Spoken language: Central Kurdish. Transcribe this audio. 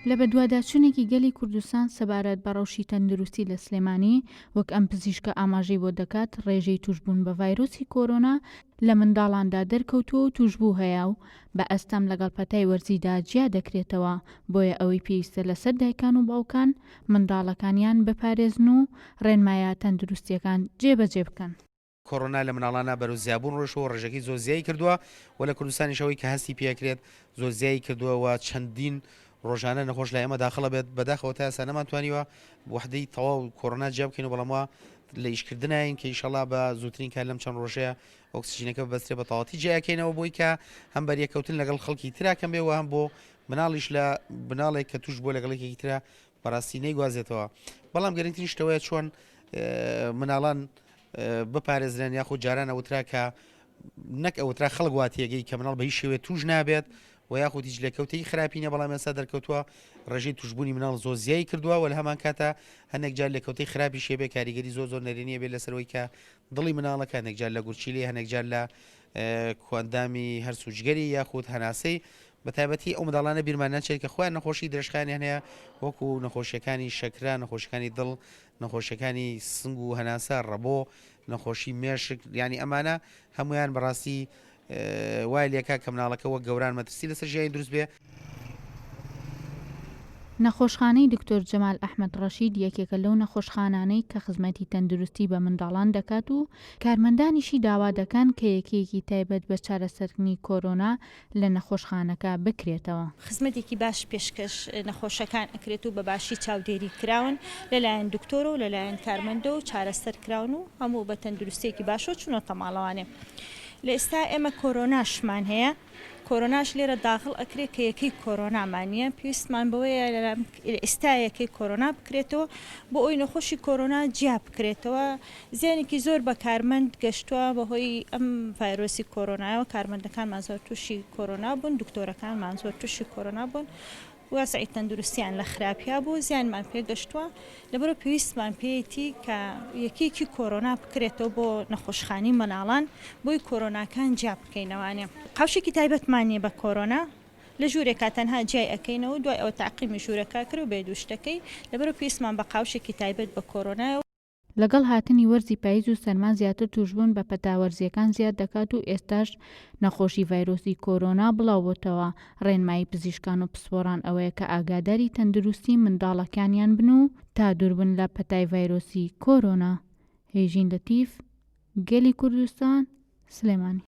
لە بەدواداچوونێکی گەلی کوردستان سەبارەت بە ڕەوشی تەندروستی لە سلێمانی، وەک ئەم پزیشکە ئاماژەی بۆ دەکات ڕێژەی تووشبوون بە ڤایرۆسی کۆرۆنا لە منداڵاندا دەرکەوتووە و تووشبوو هەیە و بە ئەستەم لەگەڵ پەتای وەرزیدا جیا دەکرێتەوە، بۆیە ئەوەی پێویستە لەسەر دایکان و باوکان منداڵەکانیان بپارێزن و ڕێنمایە تەندروستییەکان جێبەجێ بکەن. کۆرۆنا لە مناڵانا بەرەو زیابوون ڕۆیشتووە و ڕێژەکەی زۆر زیای کردووە و لە کوردستانیش ئەوەی کە هەستی پێکرێت زۆر زیای کردووە و چەندین ڕۆژانە نەخۆش لای ئێمە داخڵە بێت بەداخەوە تا ئێستا نەمانتوانیوە وەحدەی تەواو کۆرۆنا جیا بکەین و بەڵام وا لە ئیشکردناین کە ئیشەڵا بە زووترین کار لەم چەند ڕۆژەیە ئۆکسجینەکە ببەسترێ بە تەواوەتی جیاکەینەوە بۆی کە هەم بەریەکەوتن لەگەڵ خەڵکی ترا کەم بێ و هەم بۆ مناڵیش لە مناڵێک کە توش بووە لەگەڵ یەکێکی ترا بەڕاستی نەیگوازێتەوە بەڵام گرنگترین شتەوەیە چۆن مناڵان بپارێزرێن یاخود جاران ئەوترا کە نەک ئەوترا خەڵک وا تێگەی کە مناڵ بە هیچ شێوەیە توش نابێت و یاخود هیچ لێکەوتەی خراپی نیە بەڵام ئێستا دەرکەوتووە ڕێژەی توشبوونی مناڵ زۆر زیای کردووە و لە هەمان کاتە هەندێک جار لێکەوتەی خراپی شێبێ کاریگەری زۆر زۆر نەرێنیە بێت لەسەرەوەی کە دڵی مناڵەکە هەندێک جار لە گورچیلی هەندێک جار لە کۆئەندامی هەرس و جگەری یاخود هەناسەی بە تایبەتی ئەو منداڵانە بیرمان نەچێت کە خۆیان نەخۆشی درێژخایەنیان هەیە وەکو نەخۆشیەکانی شەکرە نەخۆشیەکانی دڵ نەخۆشیەکانی سنگ و هەناسە، ڕەبۆ، نەخۆشی مێشک، یانی ئەمانە هەموویان بەڕاستی وای لێکا کە مناڵەکە وەک گەوران مەترسی لەسەر ژیانی دروست بێ. نەخۆشخانەی دکتۆر جەمال ئەحمەد ڕەشید یەکێکە لەو نەخۆشخانانەی کە خزمەتی تەندروستی بە منداڵان دەکات و کارمەندانیشی داوا دەکەن کە یەکەیەکی تایبەت بە چارەسەرکردنی کۆرۆنا لە نەخۆشخانەکە بکرێتەوە. خزمەتێکی باش پێشکەش نەخۆشەکان ئەکرێت و بە باشی چاودێری کراون لەلایەن دکتۆرەوە و لەلایەن کارمەندەوە و چارەسەر کراون و هەموو بە تەندروستیەکی باشەوە چوونەتە ماڵەوانێ. لە ئێستا ئێمە کۆرۆناشمان هەیە کۆرۆناش لێرە داغڵ ئەکرێ کە یەکەی کۆرۆنامان نییە پێویستمان بەوەیە لە ئێستا یەکەی کۆرۆنا بکرێتەوە بۆ ئەوی نەخۆشی کۆرۆنا جیا بکرێتەوە زیانێکی زۆر بە کارمەند گەشتووە بەهۆی ئەم ڤایرۆسی کۆرۆنایەوە، کارمەندەکانمان زۆر تووشی کۆرۆنا بوون، دکتۆرەکانمان زۆر تووشی کۆرۆنا بوون، وەزعی تەندروستیان لە خراپیا بوو، زیانمان پێگەشتووە، لەبەرئەوە پێویستمان پێیەتی کە یەکەیەکی کۆرۆنا بکرێتەوە بۆ نەخۆشخانەی منداڵان بۆی کۆرۆناکان جیا بکەینەوانێ. قاوشێکی تایبەتمان نییە بە کۆرۆنا، لە ژوورێکا تەنها جیای ئەکەینەوە و دوای ئەوە تەعقیمی ژوورەکە ئەکرێ و بێ دوو شتەکەی، لەبەرئەوە پێویستمان بە قاوشێکی تایبەت بە کۆرۆنایە. لەگەڵ هاتنی وەرزی پایز و سەرما زیاتر توشبوون بە پەتا وەرزییەکان زیاد دەکات و ئێستاش نەخۆشی ڤایرۆسی کۆرۆنا بڵاوبۆتەوە، ڕێنمایی پزیشکان و پسپۆڕان ئەوەیە کە ئاگاداری تەندروستی منداڵەکانیان بن و تا دووربن لە پەتای ڤایرۆسی کۆرۆنا. هێژین لەتیف، گەلی کوردستان، سلێمانی.